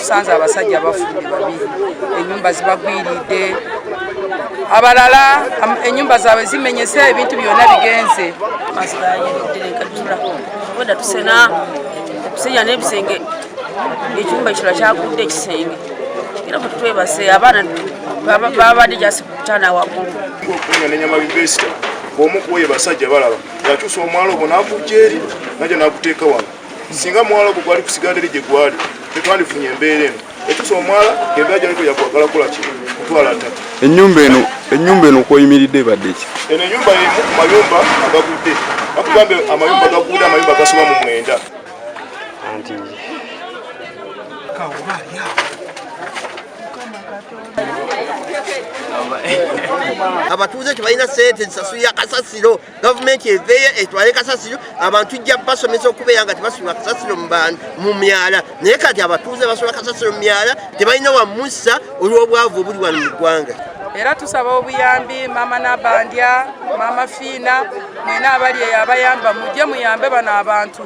Tusanze abasajja bafudde babiri, ennyumba zibagwiridde, abalala ennyumba zaabwe zimenyese, ebintu byonna bigenze. Amazzi gayiridde nekajula weda tusena okusenya n'ebisenge, ekyumba ekirala kyagudde ekisenge, era bwe twebase abaana babadde jasi kutana waggulu. Okunya nenyama bibesita omu kuwoye basajja balaba yakyusa omwala ogwo n'agujja eri najja n'aguteeka wano. Singa mwala ogwo gwali kusigala eri gye gwali, tetwandifunye embeera eno. Ekyusa omwala embeera gyaliko yakwagala kukola ki? Kutwala ttaka. Ennyumba eno kwoyimiridde ebadde ki? Eno ennyumba yemu ku mayumba agagudde. Bakugambye amayumba gagudde, amayumba gasoba mu 9. Anti Abatuuze tebalina sente zisasulira kasasiro. Gavumenti eveeyo etwale kasasiro. Abantu jja basomesa okubeera nga tebasula kasasiro mu myala, naye kati abatuuze basula kasasiro mu myala, tebalina wamussa olw'obwavu obuli wano mu ggwanga. Era tusaba obuyambi, Mama Nabandya, Mama Fiina, mwena abali eyo abayamba, mujje muyambe bano abantu,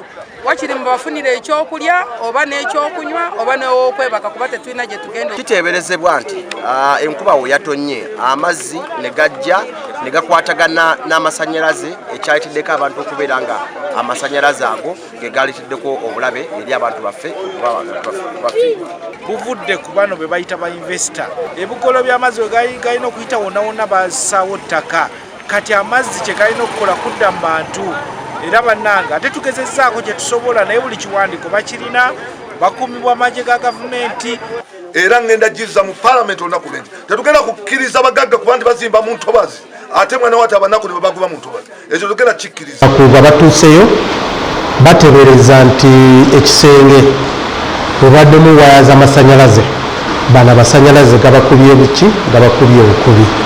wakiri mubafunire ekyokulya oba n'ekyokunywa oba n'owokwebaka, kuba tetulina gye tugenda. Kiteeberezebwa nti enkuba we yatonnye, amazzi ne gajja ne gakwatagana n'amasannyalaze, ekyaleeteddeko abantu okubeera nga amasannyalaze ago ge galeeteddeko obulabe eri abantu baffe okuba bafiirwa. Buvudde ku bano be bayita ba investor. Ebugolo by'amazzi we galina okuyita wonna wonna basaawo ttaka. Kati amazzi kye galina okukola kudda mu bantu. Era bannange, ate tugezezzaako kye tusobola, naye buli kiwandiiko bakirina, bakuumibwa amagye ga gavumenti. Era ngenda giza mu palamenti olunaku lwenti. Tetugenda kukkiriza bagagga kuba nti bazimba mu ntobazi, ate mwana wati abanaku ne babagoba mu ntobazi. Ekyo tugenda kikkiriza. Abakugu batuuseyo bateebereza nti ekisenge mubaddemu waya z'amasannyalaze, bano amasanyalaze gabakubye buki? Gabakubye obukubi.